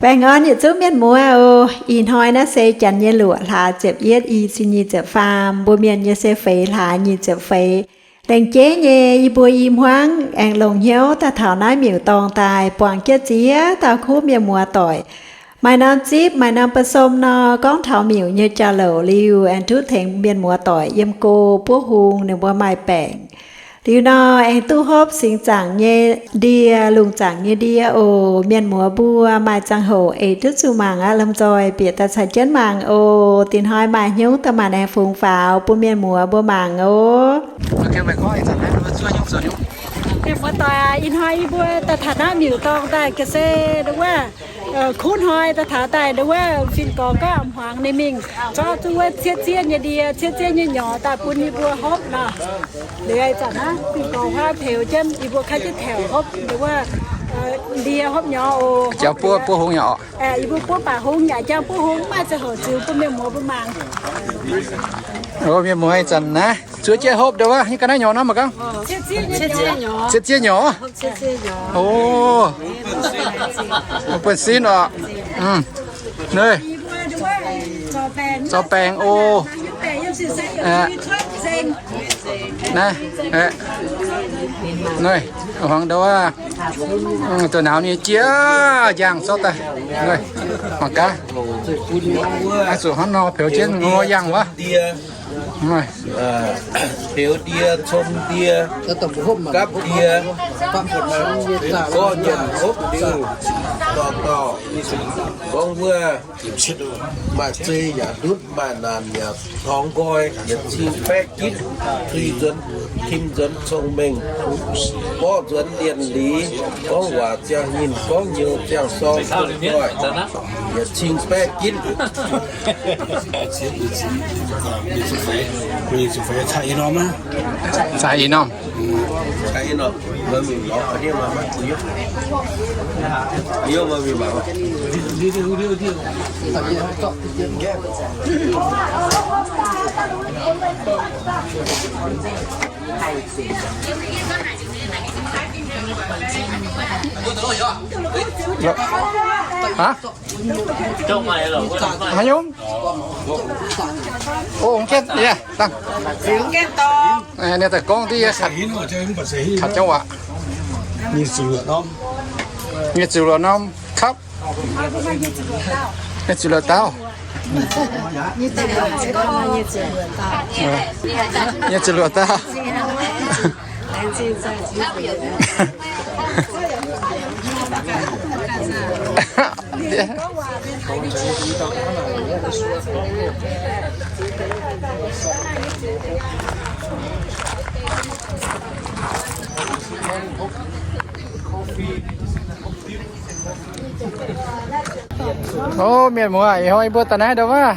Baengh orn yietc zungv mienh muoz oc. Ih hnoi naaiv se janx nyei luoqc hlaax ziepc yietv, i cin nyic ziepc faam, mbuo mienh nyei se feix hlaax nyic ziepc feix. Laengz jeiv nyei, yie mbuo i hmuangv aengx longc hnyouv daaih taux naaiv miuc-dorngh daaih buangh jienv ziex dauh kuv mienh muoz doic. Maaih norm zipv, maaih norm ba'somv nor, gorngv taux miuc nyei jauv-louc liuz, aengx duqv tengx mienh muoz doic yiem go buov hung, ninh mbuo maaih baengc. Liuz nor, aengx duqv hopv singx zaangc nyei ndie, lungh zaangc nyei ndie oc. Mienh muoz mbuo maaih ziangh hoc eix duqv zuqc mangc aqv, lomh nzoih bieqc daaih caux jienv mangc oc. Dingc hnoi maaih hnyouv daaih maanc aengx fungx faaux bun mienh muoz mbuo mangc oc. Mienh muoz doic, ih hnoi yie mbuo daaih taux naaiv miuc-dorngh daaih ga'sie nduov wuov, kuv hnoi daaih taux daaih nduov wuov, fin-gorx gorngv hmuangx ninh mingh zorqv duqv wuov cietv zieqv nyei ndie, cietv zieqv nyei nyorx daaih bun yie mbuo hopv nor. Liuz ih zanc naaiv fin-gorx huaav peux jienv, yie mbuo kaiv jienv taux hopv nduov wuov, ndie hopv nyorx oc. Jangx buov, buov hung yaac oc. Yie mbuo buov baac hung yaac jangx buov hung, maaih ziangh hoc ziux bun mienh muoz mbuo mangc. Mienh muoz ih zanc naaiv zuov jienv hopv nduov wuov, nyei ga'naaiv nyorx nor mangc gaax. Cietv zieqv nyorx. O, buonv-sin oc. Nor, zorc baengc oc. Naaiv, nor, hmuangx nduov wuov, douz-nauz nyei jiex njang zorqv daaih. Mangc gaax, zuqc hnangv nor peux jienv ngor yangh wuov. Peux ndie, com ndie, gapv ndie, gorngv nyanc hopv liuz, dorh dorh, gorngv wuov, maaih zei yaac ndutv, maaih naanc yaac torngx nqoi, yietc cing baeqv gitv, tuix nzuonx, tim nzuonx cong-mengh, mborqv nzuonx lienh liz, gorngv waac ziangh nyinh, gorngv nyouz ziangh sorng, yietc cing baeqv gitv. Caux ih norm. Haaix nyungc? O, ong jienv yie dangh. Ninh daaih gorngv diuh yie caux jienv waac. Nyic ziepc luoqc norm kapv. Nyic ziepc luoqc dauh. Nyic ziepc luoqc dauh. O, mienh muoz, ih hnoi yie mbuo daaih naaiv nduov wuov,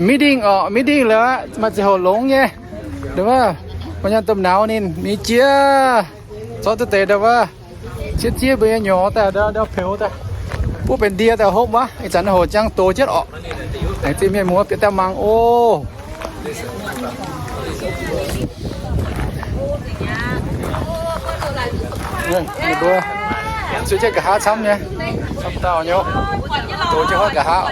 meeting oc, meeting lorqc, maaih ziangh hoc longx nyei. Nduov wuov, maaih nyanc domh nauz ninh mingh jiex, zorqv duqv deix nduov wuov, cietv zieqv mbuo nyei nyorx daaih, ndau peux daaih, buov benx ndie daaih hopv wuov. Ih zanc hoc jangx doz jienv orqc. Laengz zingh mienh muoz bieqc daaih mangc oc. Ninh mbuo zuov jienv nqa'haav camv nyei, camv dauh nyei, doz jienv hopv nqa'haav.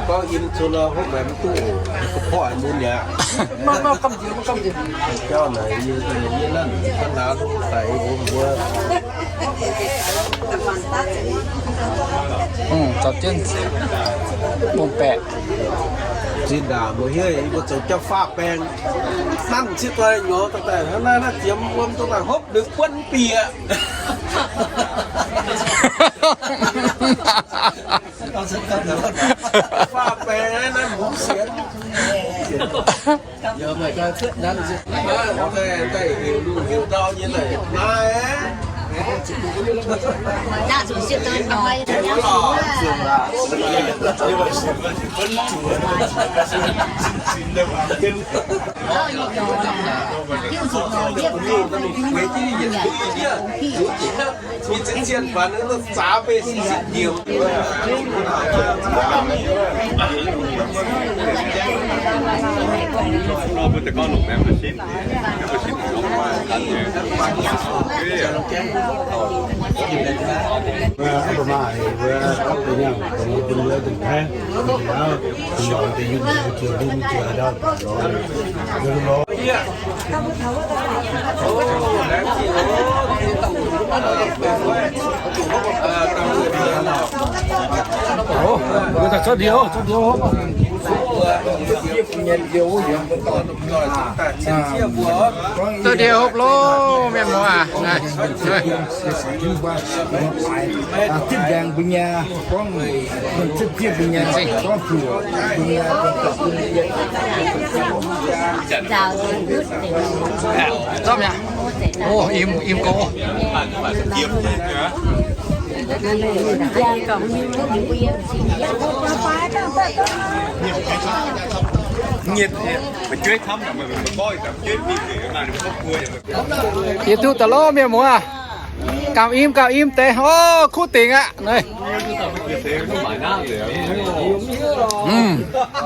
Gorngv yiem zon nor hopv maengx mv duqv oc, ga'porv mun mi'aqv. Jauv naaic yie, yie nanv, nanv hlaax hlo daic mbuo. Zinh ndaangc mbuo hiuv yie mbuo zoux jauv faah baengh, nanv ciev doic nyorx daaih, hnangv naaiv naaiv ziemx wuom dongh naaic hopv ninh buonv bieqc. Faah baengh naaiv nanv hmz sienx. Daaih heuc lungh heuc ndau nyei daaih naaiv. Zouv ndie hopv loh, mienh muoz aac. Zipv nzaeng mbuo nyei, zipv zipv mbuo nyei, zorqv zuoqc mbuo nyei. Zorqv mi'aqv. O, im, im gong. Yie duqv daaih loh, mienh muoz. Gamh im, gamh im deix. O, kuv dingc aqv. Naaiv.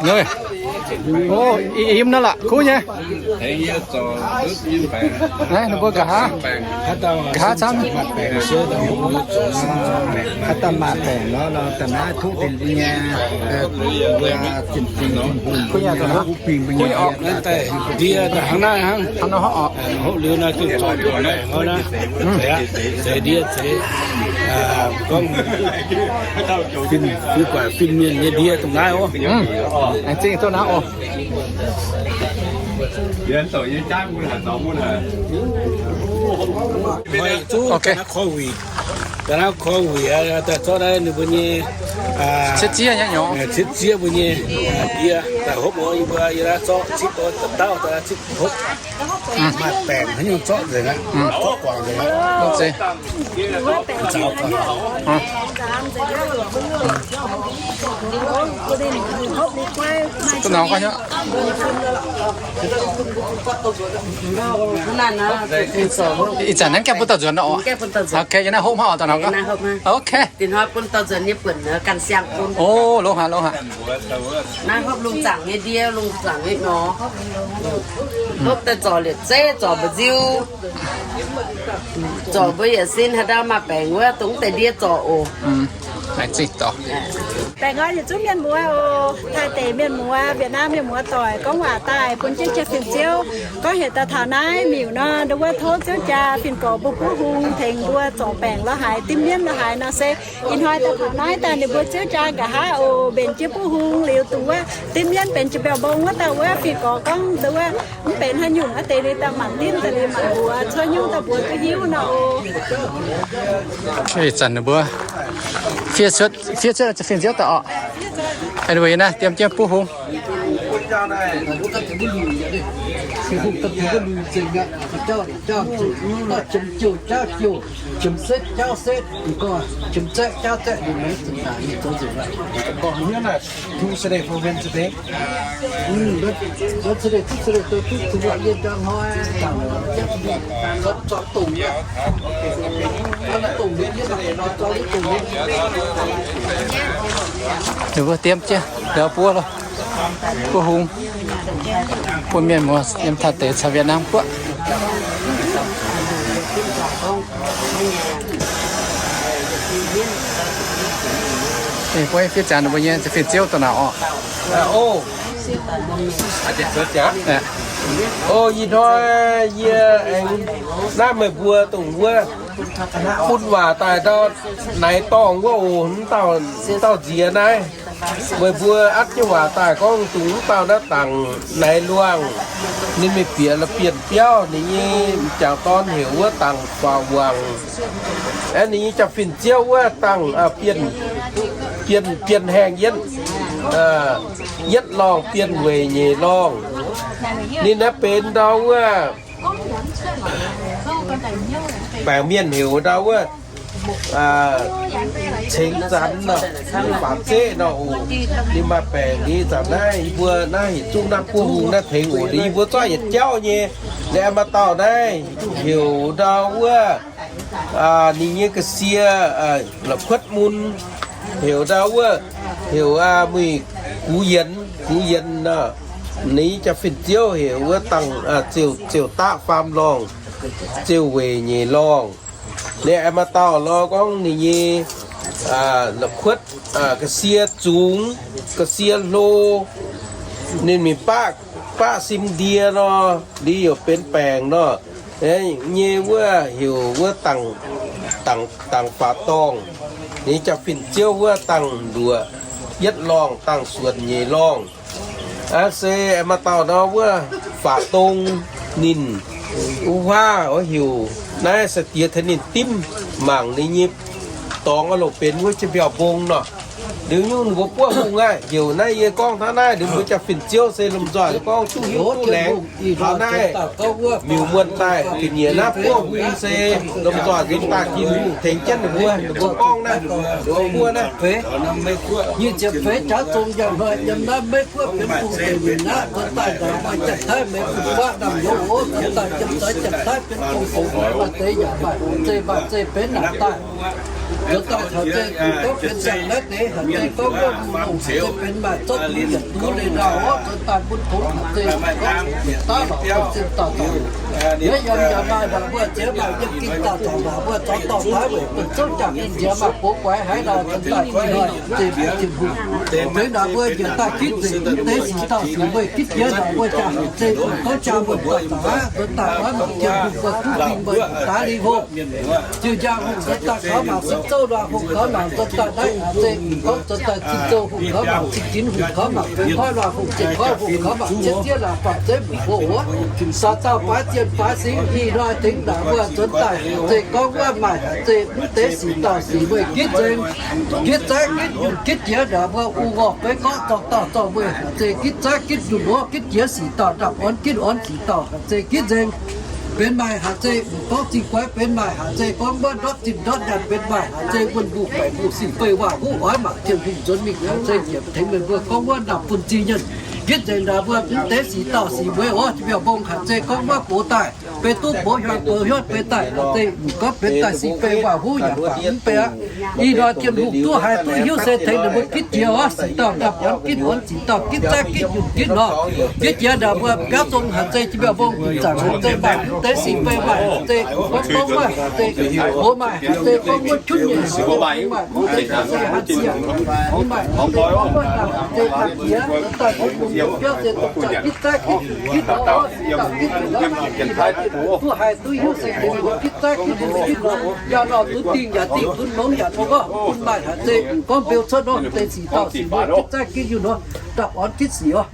Naaiv. O, i im naaiv lorqc, kuv nyei. Naaiv, ninh mbuo nqa'haav, nqa'haav camv. Haaix dauh maaih baengc nor, da'naaiv tov deix mbuo nyei, mbuo zinh zinh, kuv nyei, kuv nyei orqc. Ndie hnangv naaiv hnangv, hnangv nor orqc. Hopv liuz naaiv duqv zorqv nduqc naaiv hnangv naaiv. Zeix ndie zeix, gorngv fin, fiev guaaic fin mienh nyei ndie dongh naaiv oc. Aengx zingh duqv naaiv oc. Naaiv korv wuic, daaih naaiv korv wuic, daaih zorqv naaiv ninh mbuo nyei, cietv zieqv nyei, cietv zieqv mbuo nyei ndie daaih hopv oc. Yie mbuo yie naaiv zorqv zipv daaih dauh, daaih zipv hopv. Maaih baengc haaix nyungc zorqv nzengc aqv, zorqv guangc nzengc aqv. Ih zanc naaiv gaengh bun dauh nzuonx nor oc. Ok, yie naaiv hopv maiv oc, dauh nor. Ok. Dinh hnoi bun dauh nzuonx nyei buonc ganh siang bun. O, longx haic, longx haic. Naaiv hopv lungh zaangc nyei ndie, lungh zaangc nyei nor. Hopv daaih zorc liepc zeiv, zorc mba'nziu, zorc mbuo yietc sin haaix dauh maaih baengc wuov, dongh deix ndie zorc oc. Baengh orn yietc zungv mienh muoz oc, Taiv deic mienh muoz, Vietnam mienh muoz doic, gorngv waac daaih bun jienv jiex fin-ziouv. Gorngv heuc daaih taux naaiv miuc nor, ndau wuov tov Ziouv jaa fin-gorx mbuo buov hung tengx mbuo zorc baengc lorz haaix, dimv mienv lorz haaix nor se ih hnoi daaih taux naaiv daaih ninh mbuo Ziouv jaa nqa'haav oc, mbenc jienv buov hung liuz dongh wuov dimv mienv benx jiex mbiauh mbong wuov dauh wuov fin-gorx gorngv ndau wuov mv benx haaix nyungc aqv, deix ninh daaih maanc dimv daaih liuz maanc mbuox cuotv nyungc daaih mbuox duqv hiuv nor oc. Ih zanc ninh mbuo fiev cuotv, fiev cuotv fin-ziouv daaih oc. Ninh mbuo naaiv diemv jienv buov hung. Ninh mbuo diemv jienv ndau buov loh. Buov hung bun mienh muoz yiem Taiv deic caux Vietnam guoqv. Buov fiev ziangx ninh mbuo nyei fin-ziouv daaih naaic oc. O, ih hnoi yie aengx naaiv meih mbuo dongh wuov bun waac daaih ndau naaiv dorngh wuov oc, dauh nziex naaiv. Meih mbuo atv jienv waac daaih gorngv dongh wuov dauh naaiv dangc naaiv luangh, ninh mingh bieqc la'bienh biauv, ninh nyei m'jangc dorn heuc wuov dangc faaux wangc. Aeqv, ninh nyei jaa-fin-ziouv wuov dangc bienh, bienh haengh yietv, yietv lorngh bienh weic nyeic lorngh. Ninh naaiv benx ndau wuov baengc mienh heuc ndau wuov cengx zanx nor, faaux zeqv nor oc. Ninh maaih baengc ni zanc naaiv yie mbuo naaiv yietc zungv naaiv buov hung naaiv tengx oc. Ninh yie mbuo zorqv yietc jauv nyei. Liuz maaih dauh naaiv heuc ndau wuov, ninh nyei ga'sie la'kuotv mun, heuc ndau wuov, heuc muic gux yienx, gux yienx nor. Ninh nyei jaa-fin-ziouv heuc wuov dangh ziouc, ziouc daqv faam lorngh, ziouc weic nyeic lorngh. Liuz maaih dauh lorz gorngv ninh nyei la'kuotv ga'sie zungx, ga'sie hlo, ninh mingh baqv, baqv sim ndie nor, ninh yaac benx baengc nor. Nyei wuov heuc wuov dangh, dangh faaux dorngh. Ninh jaa-fin-ziouv wuov dangh nduoqc yietv lorngh, dangh suonc nyeic lorngh. Aa, se maaih dauh nor wuov faaux dong ninh wuov huaav oix heuc naaiv sai-diex tengx ninh dimv mangc ninh nyei dorngx oix longc benx wuov jien-mbiauh mbong nor. Liuz nyungc ninh mbuo buov hungh aqv. Heuc naaiv yie gorngv hnangv naaiv, ninh mbuo jaa-fin-ziouv se lomh nzoih gorngv duqv hiuv duqv laengz taux naaiv miuc muonh daaih ga'nyiec naaiv buov hungh se lomh nzoih nzipc daaih Tin-Hungh tengx jienv ninh mbuo, ninh mbuo gorngv naaiv, ninh mbuo buov naaiv. Nyic ziepc feix jaax zong yaac hnoi yiem naaiv Meiv Guoqv benx bung deic nyeic naaiv, nzuonx daaih ndaangc maaih Janx-Taiv Meiv Guoqv guaav ndaamv-youz oc. Nzuonx daaih Janx-Taiv, Janx-Taiv benx bung deic nyeic maaih zeix maaih zeix benx naaic daaih. Nzuonx daaih caux zeix gorngv benx siang naaiv deix, haic zeix gorngv wuov mbu'ndongx haic zeix benx maaih zorqv duqv yietc duqv leiz ndaauh oc. Nzuonx daaih mbu'ndongx haic zeix gorngv daav lorqc zinh dauh dauh. Yie yiem yaac maaih naaic mbuo ziex maaih yiem ginh dauh dauh naaic mbuo zorqv dorh taaix weic bun zouv jaa-fin nziex maaih gox guaix haaix ndau nzuonx daaih ih hnoi zeix mbuo Tin-Hungh. Zeix naaic mbuo njiec daaih gitv nzengc mv deix sic dauh sic meih gitv jiex naaic mbuo jaa haic zeix gorngv jaa mbuo dauh dauh aqv. Nzuonx daaih oix mangc Tin-Hungh mbuo duqv bingx mbuo daaih li hopv. Ziouc njang hungh nzuonx daaih kaux mangc sipv zouv luangh hungh kaux mangc nzuonx daaih naaiv haic zeix gorngv nzuonx daaih cin zouv hungh kaux mangc cin ginx hungh kaux mangc benx koiv luangh hungh cin koiv hungh kaux mangc cietv zieqv laaix faatv zeiv mbu'ndongx oc. Saaux dauh baaix zienh baaix singx ih hnoi tengx naaic mbuo nzuonx daaih haic zeix gorngv wuov maaih haic zeix mv deix sic dauh sic meih gitv nzengc, gitv zaeqv gitv yunh gitv jiex naaic mbuo ong ngorc beiv gorqv zorng dauh zorng meih haic zeix gitv zaeqv gitv yunh orqv gitv jiex sic dauh ndapv orn gitv orn sic dauh haic zeix gitv nzengc. Benx maaih haic zeix m'gorngv zingh guaix benx maaih haic zeix gorngv wuov ndortv zinh ndortv nyanc benx maaih haic zeix wuonh mbuo baengc mbuo sic fei waac huv oix mangc Tin-Hungh nzuonx mingh haic zeix njiec tengx meih mbuo gorngv wuov ndapv bun zinh nyanc gitv nzengc naaic mbuo mv deix sic dauh sic mueiz orqv jiex mbiauh mbong haic zeix gorngv wuov box daaih beiv duqv box hiuang box hiuotv beiv daaih haic zeix m'gorngv benx daaih sic fei waac huv yaac baac mv bei aqv. Ih hnoi Tin-Hungh duqv haiz duqv hiuv se tengx ninh mbuo gitv jiex orqv sic dauh ndapv orn gitv orn sic dauh gitv zaeqv gitv yunh gitv nor. Gitv jiex naaic mbuo biauv zong haic zeix jiex mbiauh mbong zaangc haic zeix maaih mv deix sic fei maaih haic zeix gorngv gorngv maaih haic zeix box maaih haic zeix gorngv wuov qunv nyei maaih mv deix haic zeix haic zieqc maaih haic zeix gorngv wuov ndapv haic zeix ndapv jiex daaih gorngv bun biauv se dongh zaangc gitv zaeqv gitv yunh gitv nor. Gitv jiex naaic duqv haiz duqv hiuv se tengx ninh mbuo gitv zaeqv gitv yunh gitv nor. Yaac nor duqv dingh yaac dingh, duqv longx yaac longx orqv, bun maaih haic zeix m'gorngv mbeu cuotv nor, deix sic dauh sic mueiz gitv zaeqv gitv yunh nor, ndapv orn gitv sic orqv.